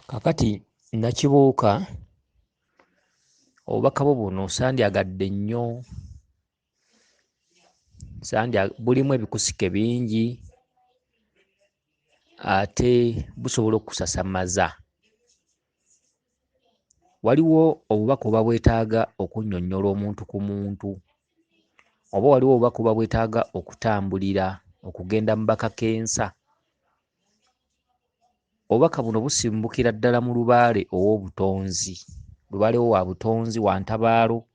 Kaakati Nakibuuka, obubaka bwo buno sandyagadde nnyo, bulimu ebikusike bingi ate busobola okkusasamaza. Waliwo obubaka obuba bwetaaga okunnyonnyola omuntu ku muntu, oba waliwo obubaka obuba bwetaaga okutambulira okugenda mu bakakensa. Obubaka buno busimbukira ddala mu lubaale ow'obutonzi. Lubaale wo wa butonzi, wa ntabaalo,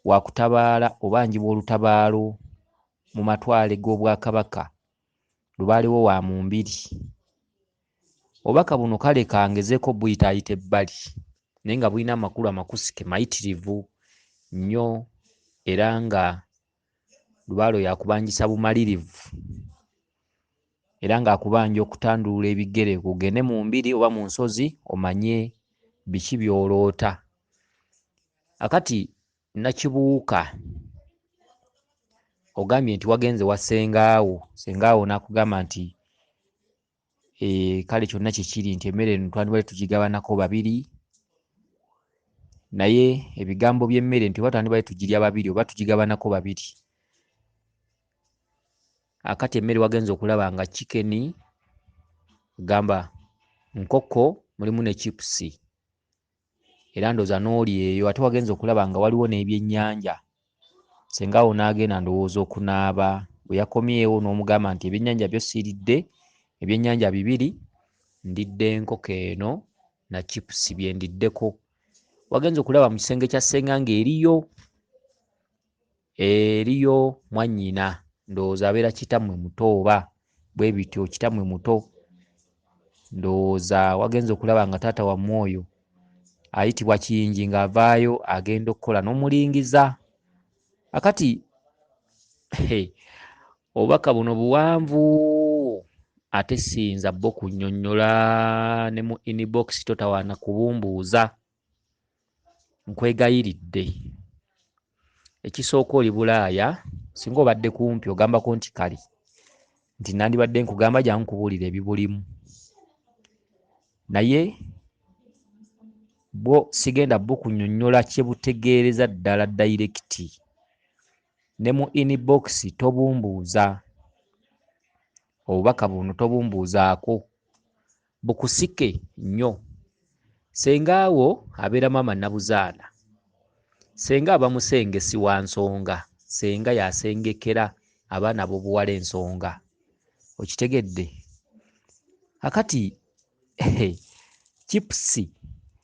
wa kutabaala obanjibwa olutabaalo mu matwale g'Obwakabaka. Lubaale wo wa mu mbiri. Obubaka buno kale kangezeeko obbuyitaayita ebbali naye nga bulina amakulu amakusike mayitirivu nnyo era nga lubaale oyo akubanjisa bumalirivu era ng'akubanja okutandulula ebigere ogende mu mbiri oba mu nsozi omanye biki by'oloota. Akati Nakibuuka ogambye nti wagenze wa ssengaawo, ssengaawo n'akugamba nti kale kyonna kye kiri nti emmere eno twandibadde tugigabanako babiri, naye ebigambo by'emmere nti oba twandibadde tugirya babiri oba tugigabanako babiri. Akati emmere wagenze okulaba nga chicken, gamba nkoko, mulimu ne chipusi era ndowooza n'olya eyo, ate wagenze okulaba nga waliwo n'ebyennyanja. Ssenga wo n'agenda ndowooza okunaaba, bwe yakomyewo n'omugamba nti ebyennyanja byo siridde, ebyennyanja bibiri, ndidde nkoko eno na chipusi bye ndiddeko. Wagenze okulaba mu kisenge kya ssenga ng'eriyo eriyo mwannyina, ndowooza abeera kitammwe muto oba bwe bityo, kitammwe muto. Ndowooza wagenze okulaba nga taata wammwe oyo ayitibwa Kiyingi ng'avaayo agenda okukola n'omulingiza. Akati obubaka buno buwanvu ate siyinza bbo kunnyonnyola ne mu inbox totawaana kubumbuuza. Nkwegayiridde. Ekisooka oli Bulaaya, singa obadde kumpi ogambako nti kale nti nandibadde nkugamba jangu nkubuulire ebibulimu. Naye bwo sigenda bukunnyonnyola kye butegeereza ddala dayirekiti. Ne mu inbox tobumbuuza. Obubaka buno tobumbuuzaako. Bukusike nnyo. Ssenga wo abeera maama Nabuzaana. Ssenga aba musengesi wa nsonga. Ssenga y'asengekera abaana ab'obuwala ensonga. Okitegedde? Kakati chipusi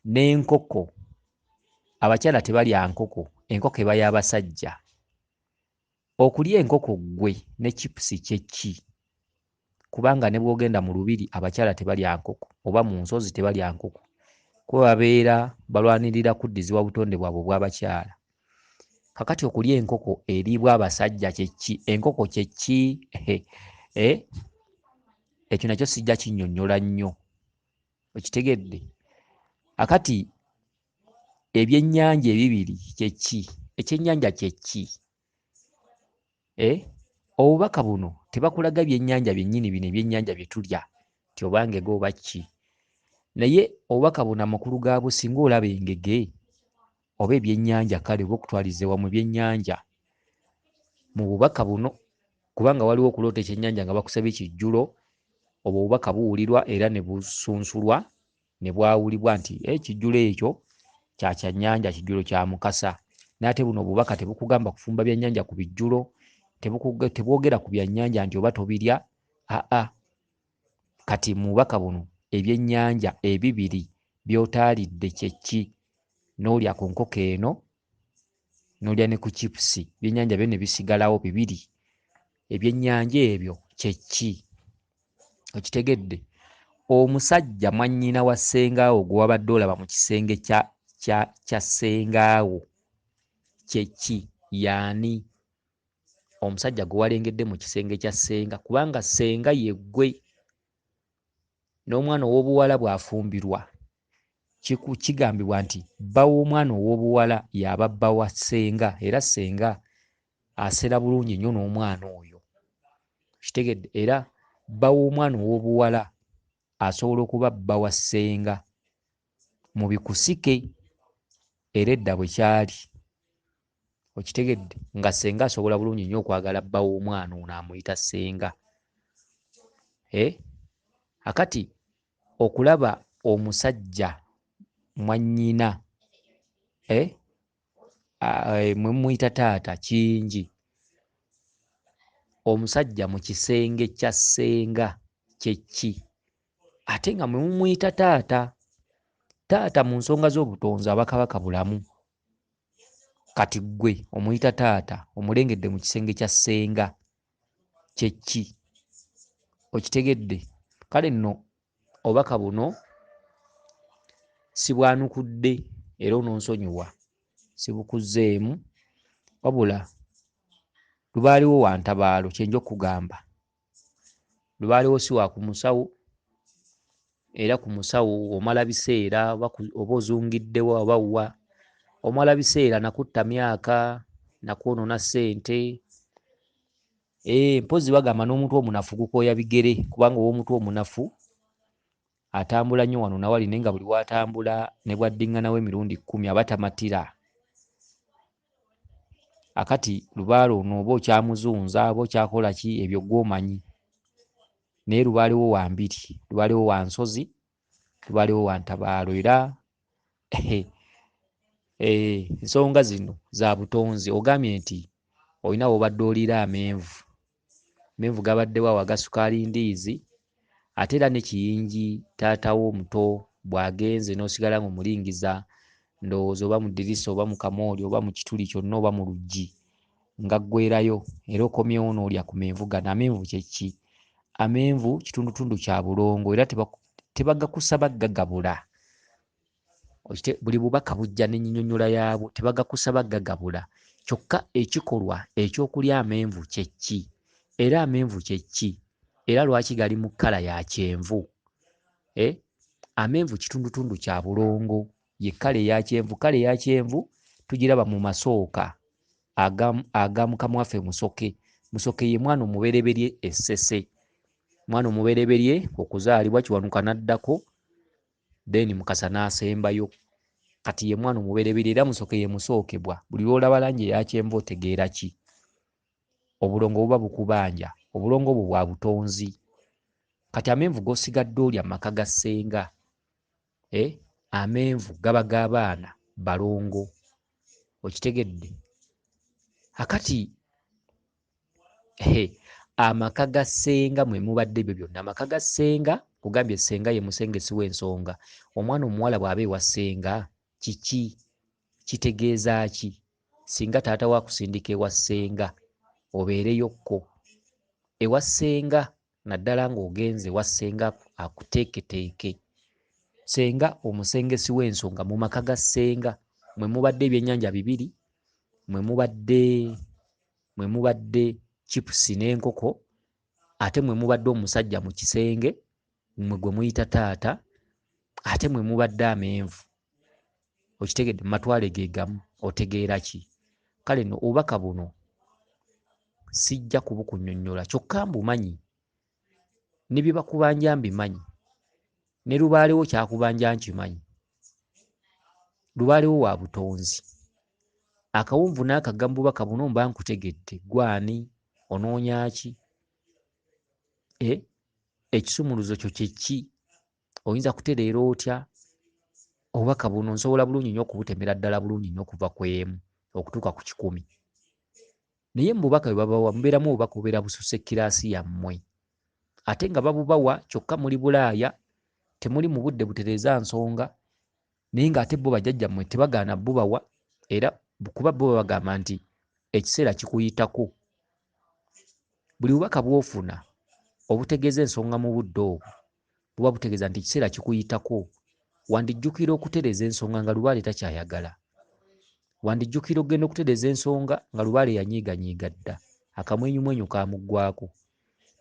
n'enkoko, abakyala tebalya nkoko, enkoko eba ya basajja. Okulya enkoko ggwe ne chipusi kye ki? Kubanga ne bw'ogenda mu lubiri abakyala tebalya nkoko oba mu nsozi tebalya nkoko kuba babeera balwanirira kuddizibwa butonde bwabwe obw'abakyala. Kakati okulya enkoko eriibwa abasajja kye ki? Enkoko kye ki? Eh? Ekyo nakyo sijja kinnyonnyola nnyo. Okitegedde? Akati ebyennyanja ebibiri kye ki? Ekyennyanja kye ki? Eh? Obubaka buno tebakulaga byennyanja byennyini bino ebyennyanja bye tulya nti oba ngege oba ki, naye obubaka buno amakulu gaabwo singa olaba engege oba ebyennyanja kale oba okutwaliza ewamu ebyennyanja mu bubaka buno, kubanga waliwo okuloota ekyennyanja nga bakusabye kijjulo, obwo obubaka buwulirwa era ne busunsulwa ne bwawulibwa nti ekijjulo ekyo kya kyannyanja, kijjulo kya Mukasa. Naye ate buno obubaka tebukugamba kufumba byannyanja ku bijjulo, tebwogera ku byannyanja nti oba tobirya, aa. Kati mu bubaka buno ebyennyanja ebibiri by'otaalidde kye ki? N'olya ku nkoko eno, n'olya ne ku chipusi, ebyennyanja byo ne bisigalawo bibiri. Ebyennyanja ebyo kye ki? Okitegedde? Omusajja mwannyina wa ssengaawo gwe wabadde olaba mu kisenge kya kya kya ssengaawo kye ki? Y'ani? Omusajja gwe walengedde mu kisenge kya ssenga, kubanga ssenga ye ggwe. N'omwana ow'obuwala bw'afumbirwa, kigambibwa nti bba w'omwana ow'obuwala y'aba bba wa ssenga era ssenga asera bulungi nnyo n'omwana oyo. Okitegedde? Era bba w'omwana ow'obuwala asobola okuba bba wa ssenga mu bikusike era edda bwe kyali. Okitegedde? Nga ssenga asobola bulungi nnyo okwagala bba w'omwana ono amuyita ssenga. Akati okulaba omusajja mwannyina mwe mumuyita taata kingi. Omusajja mu kisenge kya ssenga kye ki? Ate nga mwe mumuyita taata. Taata mu nsonga z'obutonzi aba Kabaka Bulamu. Kati ggwe omuyita taata omulengedde mu kisenge kya ssenga kye ki? Okitegedde? Kale nno obubaka buno sibwanukudde era ononsonyiwa sibukuzzeemu wabula lubaalewo wa ntabaalo kye nja okukugamba. Lubaalewo si wa ku musawo era ku musawo omala biseera oba ozungiddewa oba wa omala biseera nakutta myaka nakwonoona ssente. Mpozzi bagamba n'omutwe omunafu gukooya bigere kubanga ow'omutwe omunafu atambula nnyo wano na wali naye nga buli w'atambula ne bw'addiŋŋanawo emirundi 10 aba tamatira. Akati lubaale ono oba okyamuzunza oba okyakola ki ebyo ggw'omanyi. Naye lubaalewo wa mbiri, lubaalewo wa nsozi, lubaalewo wa ntabaalo era ensonga zino za butonzi. Ogambye nti olina w'obadde oliira amenvu, amenvu gabaddewo awo aga sukaali ndiizi ate era ne Kiyingi taata wo omuto bw'agenze n'osigala ng'omulingiza ndowooza oba mu ddirisa oba mu kamooli oba mu kituli kyonna oba mu luggi nga ggwerayo era okomyewo n'olya ku menvu gano. Amenvu kye ki? Amenvu kitundutundu kya bulongo era tebagakusaba gagabula. Buli bubaka bujja n'ennyinyonnyola yaabwo, tebagakusaba gagabula. Kyokka ekikolwa ekyokulya amenvu kye ki? Era amenvu kye ki? Era lwaki gali mu kkala ya kyenvu? Amenvu kitundutundu kya bulongo, ye kkala eya kyenvu. Kkala eya kyenvu tugiraba mu masooka aga mukama waffe Musoke. Musoke ye mwana omubereberye e Ssese. Mwana omubereberye okuzaalibwa Kiwanuka n'addako then Mukasa n'asembayo. Kati ye mwana omubereberye era Musoke ye musookebwa. Buli lw'olaba langi eya kyenvu otegeera ki? Obulongo buba bukubanja. Obulongo obwo bwa butonzi. Kati amenvu g'osigadde olya mu maka ga ssenga. Amenvu gaba g'abaana balongo. Okitegedde? Akati amaka ga ssenga mwe mubadde ebyo byonna. Amaka ga ssenga, kugambye ssenga ye musengesi w'ensonga. Omwana omuwala bw'aba ewa ssenga kiki? Kitegeeza ki? Singa taata we akusindika ewa ssenga obeereyokko. Ewa ssenga naddala ng'ogenze ewa ssenga akuteeketeeke. Ssenga omusengesi w'ensonga mu maka ga ssenga mwe mubadde ebyennyanja bibiri, mwe mubadde chipusi n'enkoko, ate mwe mubadde omusajja mu kisenge mwe gwe muyita taata, ate mwe mubadde amenvu. Okitegedde? Mu matwale ge gamu. Otegeera ki? Kale nno obubaka buno sijja kubukunnyonnyola kyokka mbumanyi ne bye bakubanja mbimanyi ne lubaalewo kyakubanja nkimanyi. Lubaalewo wa butonzi. Akawonvu n'akagga mu bubaka buno mba nkutegedde. Ggwe ani? Onoonya ki? Ekisumuluzo kyo kye ki? Oyinza kutereera otya? Obubaka buno nsobola bulungi nnyo okubutemera ddala bulungi nnyo okuva ku emu okutuuka ku 100. Naye mu bubaka bwe babawa mubeeramu obubaka obubeera bususse kiraasi yammwe. Ate nga babubawa kyokka muli Bulaaya, temuli mu budde butereeza nsonga, naye ng'ate bo bajjajjammwe tebagaana bubawa era kuba bo babagamba nti ekiseera kikuyitako. Buli bubaka bw'ofuna obutegeeza ensonga mu budde obwo buba butegeeza nti ekiseera kikuyitako. Wandijjukira okutereeza ensonga nga lubaale takyayagala. Wandijjukira okugenda okutereeza ensonga nga lubaale yanyiiganyiiga dda, akamwenyumwenyu kaamuggwako.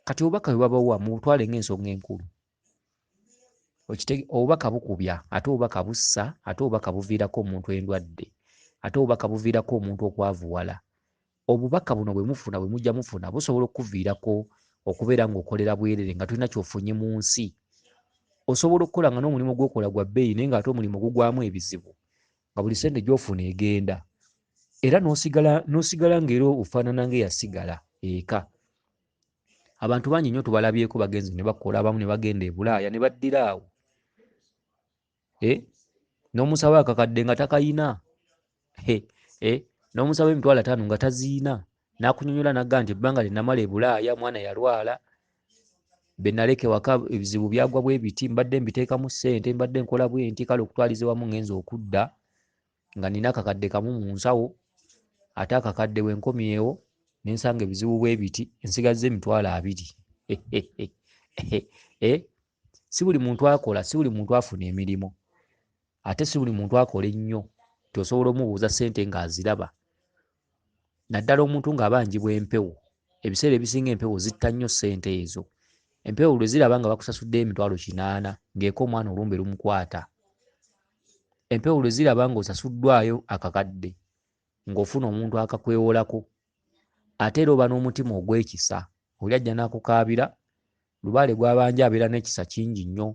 Kati obubaka bwe babawa mubutwale ng'ensonga enkulu. Obubaka bukubya, ate obubaka bussa, ate obubaka buviirako omuntu endwadde, ate obubaka buviirako omuntu okwavuwala. Obubaka buno bwe mufuna, bwe mujja mufuna, busobola okukuviirako okubeera ng'okolera bwerere nga tolina ky'ofunye mu nsi. Osobola okukola nga n'omulimu gw'okola gwa bbeeyi naye ng'ate omulimu gugwamu ebizibu, nga buli ssente gy'ofuna egenda, era n'osigala ng'era ofaanana ng'eyasigala eka. Abantu bangi nnyo tubalabyeko bagenze ne bakola, abamu ne bagenda e Bulaaya ne baddira awo. N'omusaba akakadde nga takayina, n'omusaba 50,000 nga taziina, n'akunyonnyola n'agamba nti ebbanga lye namala e Bulaaya omwana yalwala, be naleka ewaka ebizibu byagwa bwe biti, mbadde mbiteekamu ssente, mbadde nkola bwe nti, kale okutwaliza wamu ngenze okudda nga nina akakadde kamu mu nsawo, ate akakadde bwe nkomyewo ne nsanga ebizibu bwe biti, nsigazza 20,000. Si buli muntu akola, si buli muntu afuna emirimu, ate si buli muntu akola ennyo nti osobola omubuuza ssente ng'aziraba. Naddala omuntu ng'abanjibwa empewo, ebiseera ebisinga empewo zitta nnyo ssente ezo. Empewo lwe ziraba nga bakusasuddeyo 80,000 ng'eko omwana olumbe lumukwata. Empewo lwe ziraba ng'osasuddwayo akakadde ng'ofuna omuntu akakwewolako, ate era oba n'omutima ogw'ekisa, oli ajja n'akukaabira, lubaale gw'abanja abeera n'ekisa kingi nnyo.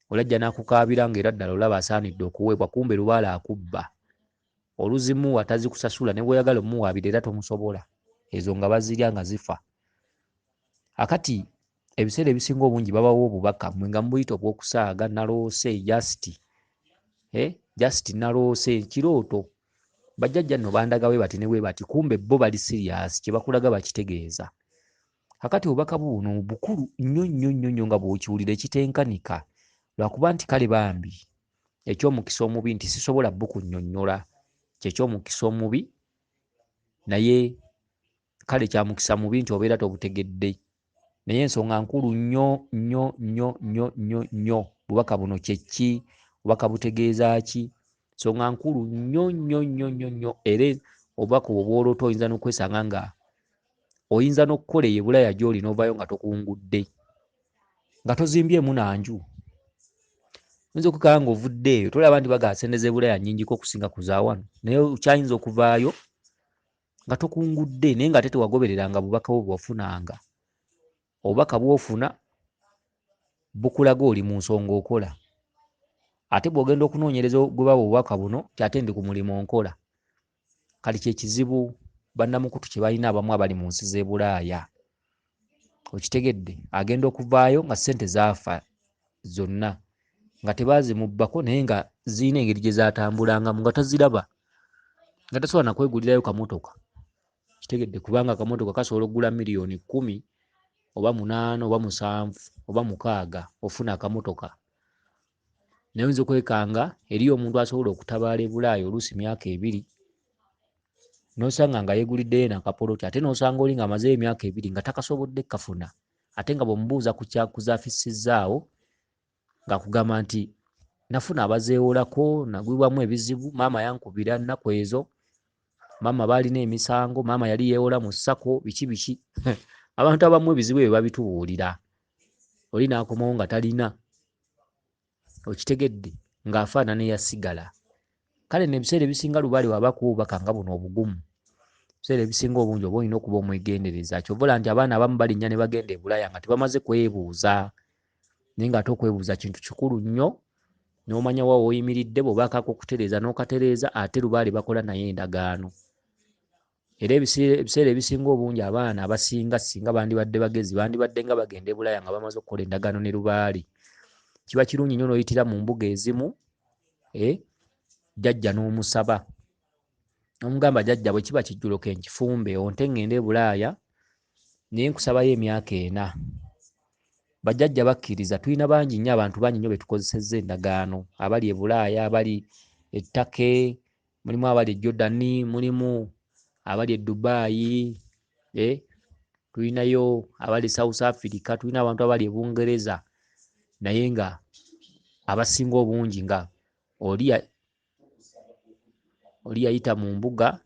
Oli ajja n'akukaabira ng'era ddala olaba asaanidde okuweebwa, kumbe lubaale akubba. Oluzimuwa tazikusasula ne bw'oyagala omuwaabira era tomusobola. Ezo nga bazirya nga zifa. Akati ebiseera ebisinga obungi babawa obubaka mmwe nga mubuyita obw'okusaaga, naloose just naloose kirooto. Bajjajja nno bandaga bwe bati ne bwe bati, kumbe bo bali serious, kye bakulaga bakitegeeza. Kakati obubaka buno bukulu nnyo nnyo nnyo nnyo nga bw'okiwulira ekitenkanika, lwakuba nti kale bambi eky'omukisa omubi nti sisobola bukunnyonnyola, kyeky'omukisa omubi, naye kale kya mukisa mubi nti obeera tobutegedde. Naye ensonga nkulu nnyo nnyo nnyo nnyo nnyo nnyo. Bubaka buno kye ki? Obubaka butegeeza ki? Nsonga nkulu nnyo nnyo nnyo nnyo nnyo. Era obubaka obwo bw'oloota oyinza n'okwesanga nga oyinza n'okukola eyo e Bulaaya gy'oli n'ovaayo nga tokungudde, nga tozimbyemu na nju. Oyinza okwekanga ng'ovudde eyo, tolaba nti bagamba ssente z'e Bulaaya nnyingiko okusinga ku za wano, naye okyayinza okuvaayo nga tokungudde, naye ng'ate tewagobereranga bubaka bwo bwe wafunanga. Obubaka bw'ofuna bukulaga oli mu nsonga okola. Ate bw'ogenda okunoonyereza gwe bawa obubaka buno nti ate ndi ku mulimu nkola. Kati kye kizibu bannamukutu kye balina abamu abali mu nsi z'e Bulaaya. Okitegedde, agenda okuvaayo nga ssente zaafa zonna, nga tebaazimubbako naye nga zirina engeri gye zaatambulangamu nga taziraba, nga tasobola na kwegulirayo kamotoka. Kitegedde, kubanga akamotoka kasobola okugula 10 million oba 8 oba 7 oba 6 ofuna akamotoka. Naye oyinza okwekanga eriyo omuntu asobola okutabaala e Bulaaya oluusi myaka 2, n'osanga nga yeeguliddeyo n'akapoloti, ate n'osanga oli ng'amazeeyo emyaka 2 nga takasobodde kkafuna, ate nga bw'omubuuza ku z'afissizaawo ng'akugamba nti nafuna abazeewolako, nagwibwamu ebizibu, maama yankubira nnaku ezo, maama baalina emisango, maama yali yeewola mu SACCO, biki biki. Abantu abamu ebizibu ebyo babitubuulira. Oli n'akomawo nga talina, okitegedde, ng'afaanana eyasigala. Kale nno ebiseera ebisinga lubaale bw'aba akuwa obubaka nga buno obugumu, ebiseera ebisinga obungi oba olina okuba omwegendereza. Ky'ova olaba nti abaana abamu balinnya ne bagenda e Bulaaya nga tebamaze kwebuuza, naye ng'ate okwebuuza kintu kikulu nnyo, n'omanya wa w'oyimiridde, bw'obaako ak'okutereeza n'okatereeza, ate lubaale bakola naye endagaano. Era ebiseera ebisinga obungi abaana abasinga singa bandibadde bagezi, bandibadde nga bagenda e Bulaaya nga bamaze okukola endagaano ne lubaale. Kiba kirungi nnyo n'oyitira mu mbuga ezimu, jjajja n'omusaba, n'omugamba jjajja bwe kiba kijjulo ke nkifumbe onte ŋŋende e Bulaaya, naye nkusabayo emyaka 4. Bajjajja bakkiriza, tulina bangi nnyo, abantu bangi nnyo be tukozesezza endagaano, abali e Bulaaya, abali e Turkey, mulimu abali e Jordan, mulimu abali e Dubai, tulinayo abali South Africa, tulina abantu abali e Bungereza, naye nga abasinga obungi nga oli yayita mu mbuga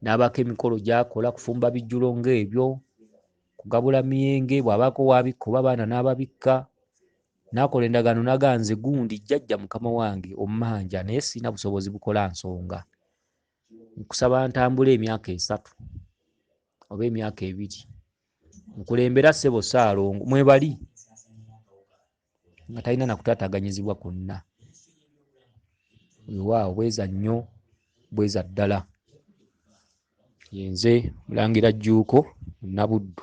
n'abaako emikolo gy'akola, kufumba bijjulo ng'ebyo, kugabula miyenge, bw'abaako w'abikka oba abaana n'ababikka, n'akola endagaano n'agamba nze gundi jjajja mukama wange ommanja naye sirina busobozi bukola nsonga. Nkusaba ntambule emyaka 3 oba emyaka 2. Nkulembera ssebo Ssaalongo, mwebali. nga talina nakutaataaganyizibwa kwonna. Weewaawo bweza nnyo bweza ddala. Yenze Mulangira Jjuuko Munnabuddu.